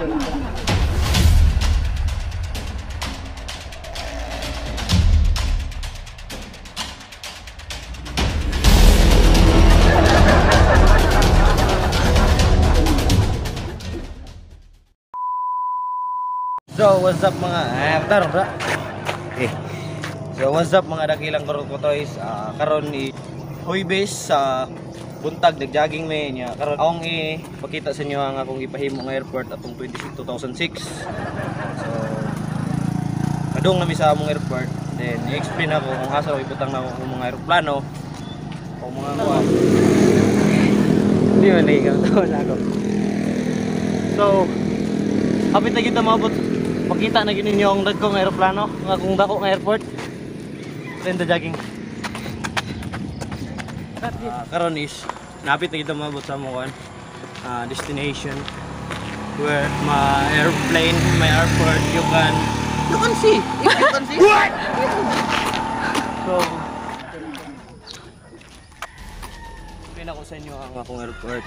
So, what's up mga tarong ra. Okay. So, what's up mga dakilang kutoys? Karon ni Huybes sa buntag nagjogging me niya. Karon akong ipakita sa inyo ang akong gipahimo nga airport atong 2006. So, kadung nami sa among airport. Then i-explain ako kung asa ko ibutang na ako mga eroplano o mga kuan. Hindi man lagi ka na ako. So, hapit na kita maabot. Pakita na gid ninyo ang dagkong eroplano, ang akong dako nga airport. Then the jogging. Karon is napit na kita maabot sa among destination where my airplane, my airport, you can see. If you can see. What? So, explain ako sa inyo ang akong airport.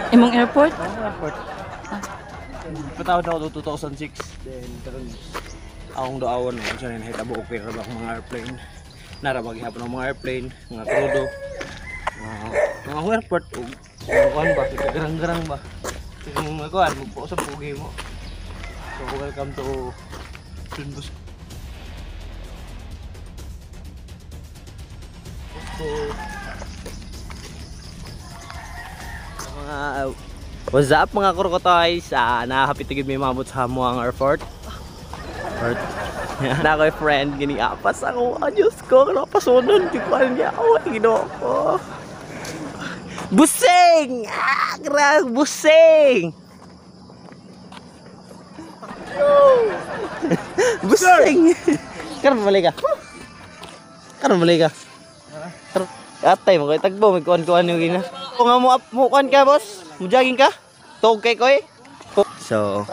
Imong airport? Akong airport. Patawad ako 2006. Then karon akong doawan mo sa nahitabo og pera ba akong mga airplane. Nara ba gihapon ang mga airplane, mga krudo. Mga airport og kuan ba, garang-garang ba. Kung mga kuan magpausap pugi mo. So welcome to Don Bosco. Mga what's up mga kurokotoys? Nahapit na may maabot sa mo ang airport. Na ako'y friend, gini apas ako. Oh, Diyos ko, napasunan. Di ko alam niya. Oh, Ginoo ko. Busing! Ah, grabe, busing! Busing! Karon balik ka. Karon balik ka. Atay mo kay tagbo, may kuan-kuan yung gina. Kung nga mo up, mo kuan ka, boss. Mo jogging ka? Tog kay koy. So,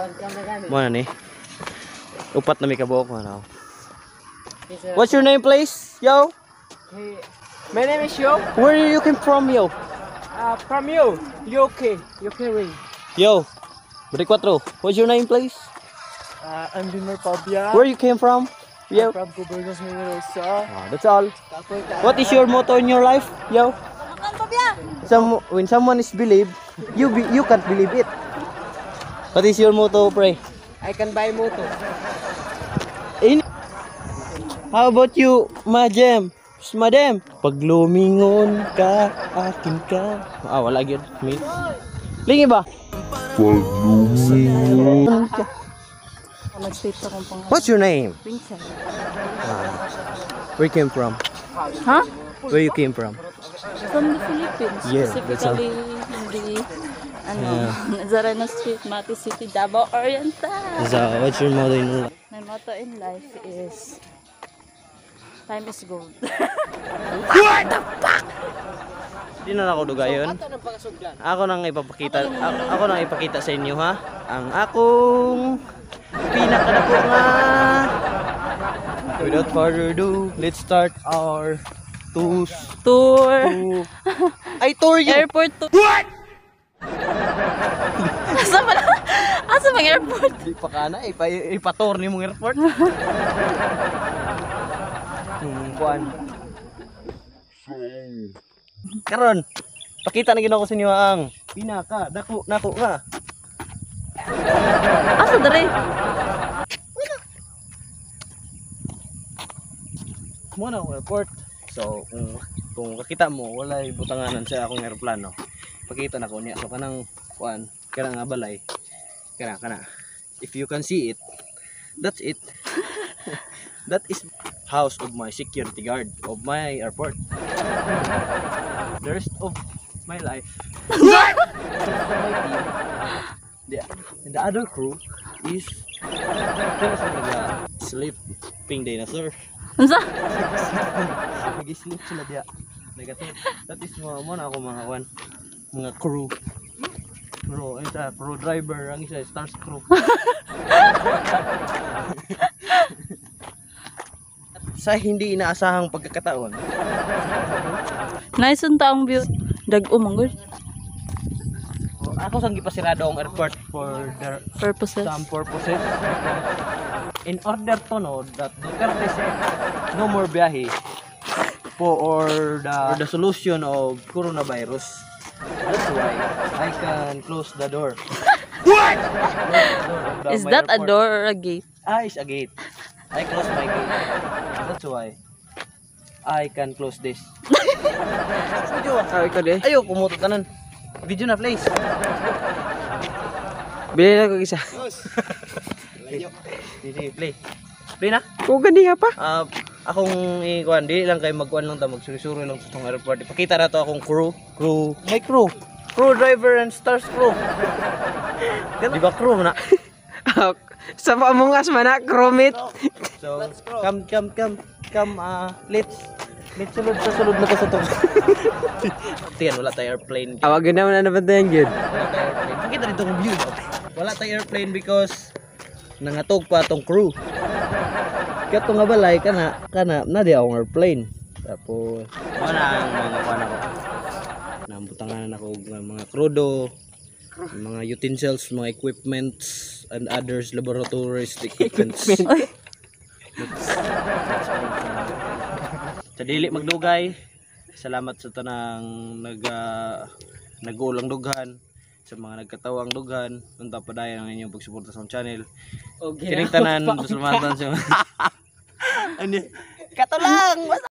mo na ni. Upat na may kabuok mo na. What's your name, please? Yo. Hey, my name is Yo. Where you came from, yo? From yo. UK. UK ring. Yo. Bari 4. What's your name, please? I'm Bimar Pabia. Where you came from? Yo. I'm from Gubernos Minerosa. That's all. What is your motto in your life, yo? When someone is believed, you can't believe it. What is your motto, pre? I can buy moto. How about you, madam? Madam? Pag lumingon ka, akin ka. Ah, wala gyud. Mate. Lingi ba? Pag lumingon ka. Mag-state akong pangalan. What's your name? Princess. Where you came from? Huh? Where you came from? From the Philippines. Yeah, that's all. Specifically in the Nazareno Street, Mati City, Davao Oriental. So, what's your motto in life? My motto in life is time is gold. What the fuck? Di na ako dugayon. Ako nang ipapakita, ako nang ipakita sa inyo ha. Ang akong pinakadako nga. Without further ado, let's start our tour. Ay, tour you. Airport tour. What? Asa ba? Asa bang airport? Di pa ka na, ipa-tour ni mong airport. Kuan. Karon, pakita na gid ako sa inyo ang pinaka dako nako nga. Asa dere? Mo na akong airport. So, kung kakita mo, walay butanganan sa akong eroplano. Pakita na ko niya. So, kanang kuan, kanang nga balay. Kana kana. If you can see it, that's it. That is house of my security guard of my airport. The rest of my life. What? The other crew is sleeping dinosaur. Unsa? Nag-sleep sila diya. That is mo na ako mga kwan, mga crew. Crew, isa crew driver, ang isa stars crew. Sa hindi inaasahang pagkakataon. Nice ang taong view. Dag-o man gud. Ako sang gipasirado ang airport. For the Purposes. Some purposes. In order to know that Duterte said no more biyahe for the solution of coronavirus. That's why I can close the door. What? Is that a door or a gate? Ah, it's a gate. I close my gate. That's why I can close this. Video ah. Ah, ikaw di. Ayo, kumuto tanan. Video na, please. Bili na ko isa. Sige, play. Play na. Kung ganiha pa. Ah, akong ikuan, di lang kay magkuan lang ta, magsuri-suri lang sa tong airport. Ipakita na to akong crew, crew, my crew. Crew driver and stars crew. Di ba crew na? Sa Among Us man na, crewmate. So, come, come, come, come, let's sulod sa sulod na to sa tong. Tiyan, wala tayo airplane. Awag na na nabantayan gyud. Wala tayo airplane. Pakita dito ang view. Wala tayo airplane because nangatog pa atong crew. Kaya nga balay kana kana na di akong airplane. Tapos wala ang mga kuan ako. Nambutangan ako og mga krudo, mga utensils, mga equipments and others laboratories equipments. Oy, Sa dili magdugay, salamat sa tanang nag-uulang dughan, sa mga nagkatawang dughan, unta padayon ang inyong pagsuporta sa akong channel. Okay. Kining tanan, pasalamatan sa ano? Kato lang!